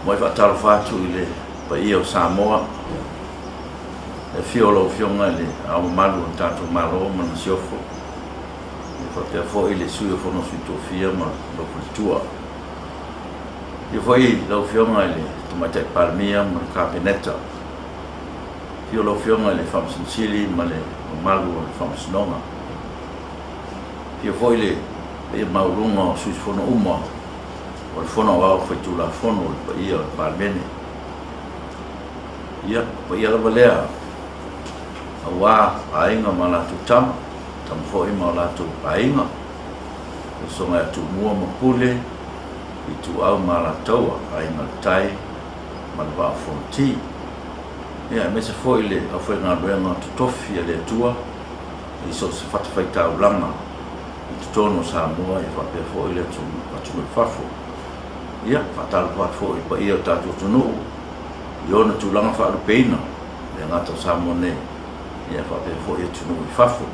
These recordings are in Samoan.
Muai faatalofa atu i le paia o Samoa, le afio o lau Afioga i le Ao Mamalu o le tatou Malo ma le Masiofo, e faapea foi le Sui o Fono a Sui Tofia ma lou Faletua. Afio foi lau Afioga i le Tamaitai Palemia ma le Kapeneta. Afio lau Afioga i le Faamasino Sili ma le mamalu o le Faamasinoga. Afio foi le paia maualuga o sui usufono uma o le Fono Aoao Faitulafono o le paia o le Palemene. Ia, o paia lava lea aua aiga ma latou tama, tama foi ma o latou aiga, le usoga ia Tumua ma Pule, Ituau ma Alataua, Aiga i le Tai ma le Vaa o Fonoti. Ia, aemaise foi le aufaigaluega totofi a le Atua i so o se fatafaitaulaga i totonu o Samoa ia faapea foi le atunuu i fafo. Ia, faatalofa atu foi i le paia o le tatou atunuu i ona tulaga faalupeina, e le gata o Samoa nei, ia faapea foi atunuu i fafo.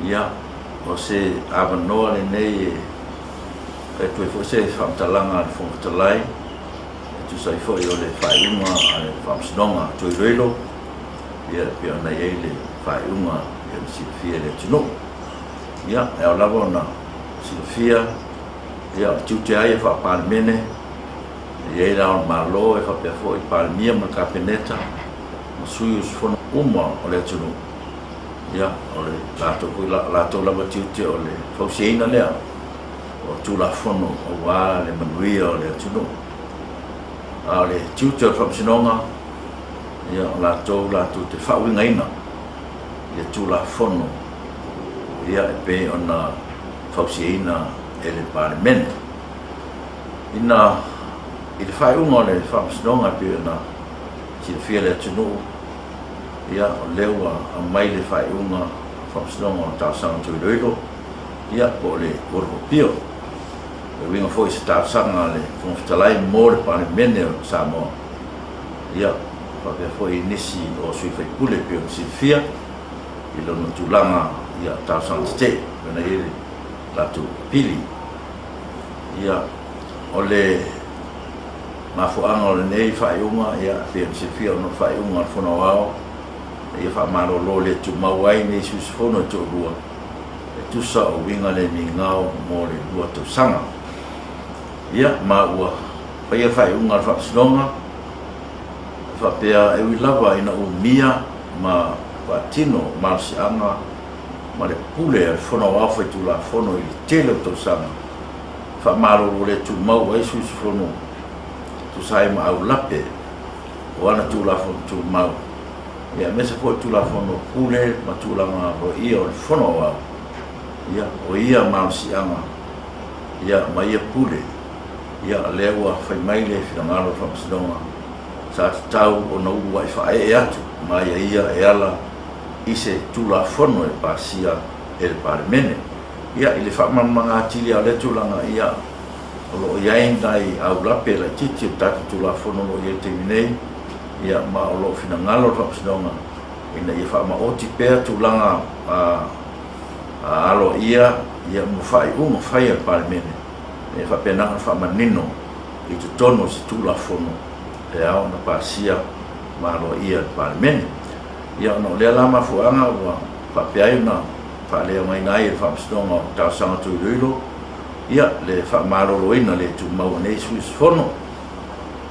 Ia, o se avanoa lenei e fai atu ai foi se faamatalaga a le Fofoga Fetalai e tusa ai foi o le faaiuga a le Faamasinoga Toe Iloilo, ia e pei ona i ai le faaiuga e pei ona silafia e le atunuu. Ia, e ao lava ona silafia, ia, o le tiute lava ia faa-Palemene, e i ai Le Ao o le Malo, e faapea foi le Palemia ma le Kapeneta ma sui usufono uma o le atunuu. Ia, o le latou foi latou lava tiute o le fausiaina lea o Tulafono aua le manuia o le atunuu. A o le tiute o le Faamasinoga, ia, o latou latou te faauigaina ia Tulafono ia e pei ona fausiaina e le Palemene. Ina i le faaiuga o le Faamasinoga e pei ona silafia e le atunuu, ia o lea ua aumai le faaiuga o le Faamasinoga o Talosaga Toe Iloilo, ia po o le Court of Appeal. E uiga foi i se talosaga a le Fofoga Fetalai mo le Palemene o Samoa, ia faapea foi i nisi o sui usufono e pei ona silafia i lona tulaga ia talosaga tetee pei ona i ai le latou apili. Ia, o le mafuaaga o lenei faaiuga, ia, e pei ona silafia ona o le faaiuga a le Fono Aoao ia faamalolo le tumau ai nei sui usufono e toalua e tusa o uiga le migao mo le 2 tausaga. Ia, ma ua faia le faaiuga a le Faamasinoga e faapea e ui lava ina umia ma faatino malosiaga ma le pule a le Fono Aoao Faitulafono i le tele o tausaga, faamalolo le tumau ai sui usufono e tusa ai ma aulape o ana Tulafono Tumau, ia aemaise foi Tulafono Pule ma tulaga aloaia o le Fono Aoao, ia, o ia malosiaga, ia, ma ia pule, ia, lea ua fai mai le finagalo o le Faamasinoga, sa tatau ona uluai faaee atu ma aiaia e ala i se Tulafono e pasia e le Palemene. Ia, i le faamalamalamaga atili lava o lea tulaga, ia, o lo o i ai nai aulape laitiiti o le tatou Tulafono o lo o i ai i le taimi nei, ia, ma o lo o finagalo le Faamasinoga ina ia faamaoti pea tulaga aloaia ia ma faaiuga fai a le Palemene e faapena ona faamanino i totonu o se Tulafono e ao ona pasia ma aloaia e le Palemene. Ia, ona o lea la mafuaaga ua faapea ai ona faaleaogaina ai e le Faamasinoga o Talosaga Toe Iloilo ia le faamaloloina le tumau a nei sui usufono,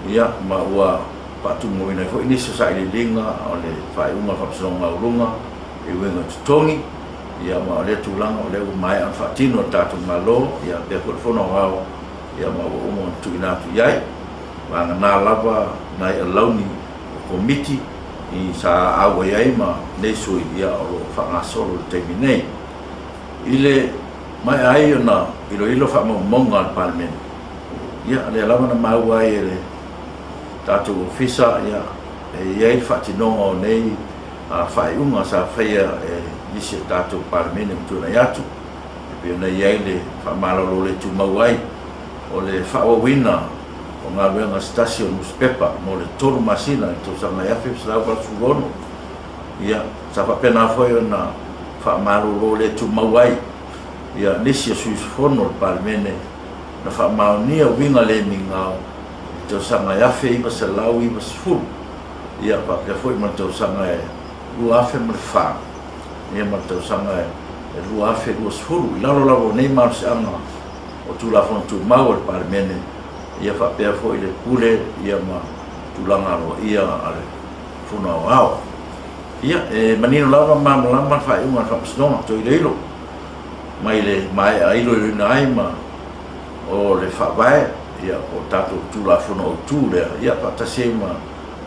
ia, ma ua faatumauina ai foi nisi o sailiiliga o le faaiuga a le Faamasinoga Maualuga i uiga o totogi, ia, ma o lea tulaga o lea ua maea ona faatino e le tatou Malo, ia, faapea foi le Fono Aoao, ia, ma ua uma ona tuuina atu i ai. Vagana lava nai alauni o Komiti i sa auai ai ma nei sui, ia, o lo o faagasolo i le taimi nei. I le maea ai ona iloilo faamaumauga a le Palemene, ia, lea lava na maua ai e le tatou Ofisa, ia, e i ai le faatinoga o nei faaiuga sa faia e nisi o tatou Palemene ua tuanai atu, e pei ona i ai le faamalolo le tumau ai o le faaauauina o galuega a se tasi o nusipepa mo le 3 masina i le tausaga 1986. Ia, sa faapena foi ona faamalolo le tumau ai ia nisi o sui usufono o le Palemene na faamaonia uiga le migao i le tausaga e 1990, ia faapea foi ma le tausaga e 2004, ia ma le tausaga e 2020, i lalo lava o nei malosiaga o Tulafono Tumau a le Palemene, ia faapea foi le pule ia ma tulaga aloaia a le Fono Aoao. Ia, e manino lava ma malamalama le faaiuga a le Faamasinoga Toe Iloilo mai le maea iloiloina ai ma o le Faavae, ia, po o le tatou Tulafono Autu lea, ia, faatasi ai ma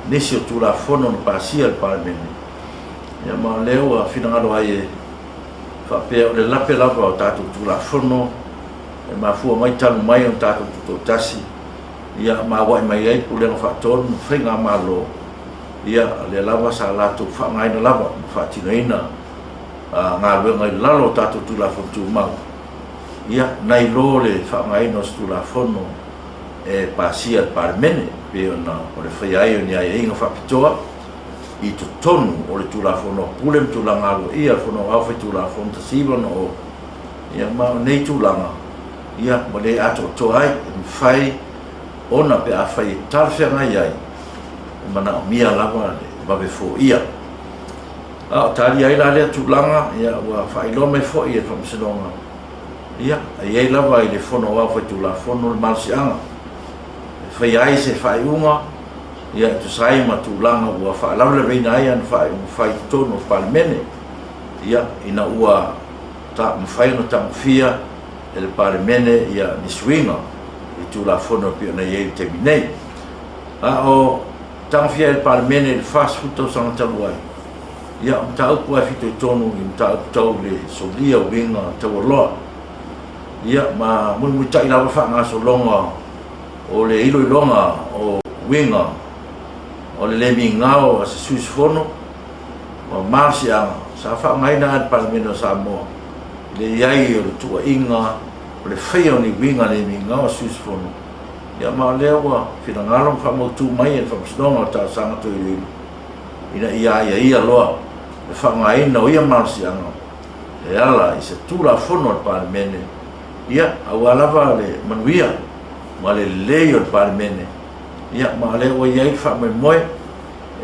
nisi o Tulafono na pasia e le Palemene, ia, ma o lea ua finagalo ai e faapea o le lape lava o tatou Tulafono e mafua mai talu mai ona tatou tutoatasi, ia, ma auai mai ai Pulega Faatonu ma Faigamalo, ia, lea lava sa latou faaaogaina lava ma faatinoina galuega i lalo o tatou Tulafono Tumau, ia, nai lo le faaaogaina o se Tulafono e pasia e le Palemene, pei ona o le faia ai o ni aiaiga faapitoa i totonu o le Tulafono o Pule ma Tulaga Aloaia a le Fono Aoao Faitulafono 1960, ia, ma o nei tulaga, ia, ua le atoatoa ai, e mafai ona pe afai e talafeagai ai, e manaomia lava le vave foia. A o talia ai la lea tulaga, ia, ua faailoa mai foi e le Faamasinoga, ia, e i ai lava i le Fono Aoao Faitulafono le malosiaga e faia ai se faaiuga, ia, e tusa ai ma tulaga ua faalavelaveina ai ana faaiuga fai i totonu o le Palemene, ia, ina ua ta, mafai ona tagofia e le Palemene ia ni suiga i Tulafono e pei ona i ai i le taimi nei. A o tagofia ai e le Palemene i le 40 tausaga talu ai, ia, o mataupu lava e fitoitonu i mataupu tau le solia uiga taualoa, ia, ma mulimulitai lava faagasologa o le iloiloga o uiga o le le migao a se sui usufono ma malosiaga sa faaaogaina lava e le Palemene o Samoa i le i ai o le tuuaiga o le faia o ni uiga le migao a se sui usufono, ia, ma o lea ua finagalo ma faamautu mai e le Faamasinoga o Talosaga Toe Iloilo ina ia aiaia loa le faaaogaina o ia malosiaga e ala i se Tulafono a le Palemene, ia, aua lava le manuia ma le lelei o le Palemene, ia, ma o lea ua i ai le faamoemoe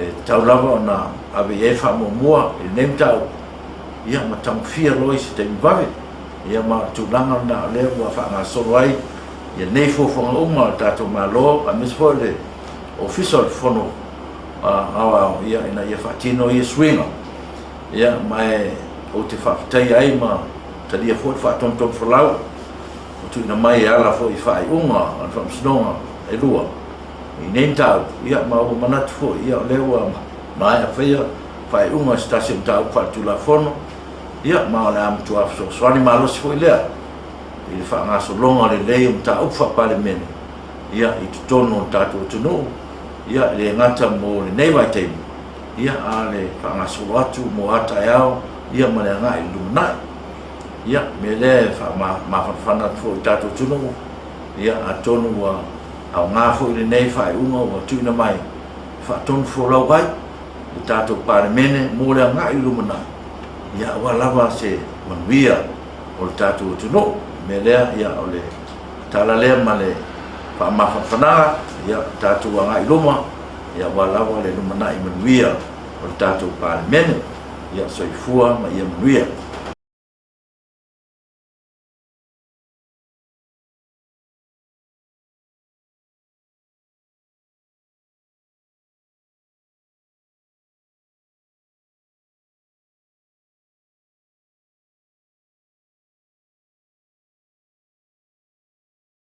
e tatau lava ona ave i ai le faamuamua i lenei mataupu, ia, ma tagofia loa i se taimi vave. Ia, ma o le tulaga lena o lea ua faagasolo ai ia nei fuafuaga uma a le tatou Malo, aemaise foi o le Ofisa o le Fono Aoao, ia, ina ia faatino ia suiga. Ia, ma e ou te faafetaia ai ma talia foi le faatonutonufolau ua tuuina mai e ala foi i faaiuga a le Faamasinoga e lua i nei mataupu, ia, ma ua manatu foi, ia, o lea ua maea faia faaiuga i se tasi o mataupu faaletulafono, ia, ma o le a matua fesoasoani malosi foi lea i le faagasologa lelei o mataupu faa-Palemene, ia, i totonu o le tatou atunuu, ia, e le gata mo lenei vaitaimi, ia, a le faagasolo atu mo a taeao, ia, ma le agai i le lumanai. Ia, o le mea lea e faamafanafana atu foi i le tatou atunuu, ia, atonu ua aoga foi lenei faaiuga ua tuuina mai e faatonufolau ai le tatou Palemene mo le agai i le lumanai, ia, aua lava se manuia o le tatou atunuu. O le mea lea, ia, o le tala lea ma le faamafanafanaga, ia, tatou agai i luma, ia, aua lava le lumanai manuia o le tatou Palemene. Ia, soifua ma ia manuia.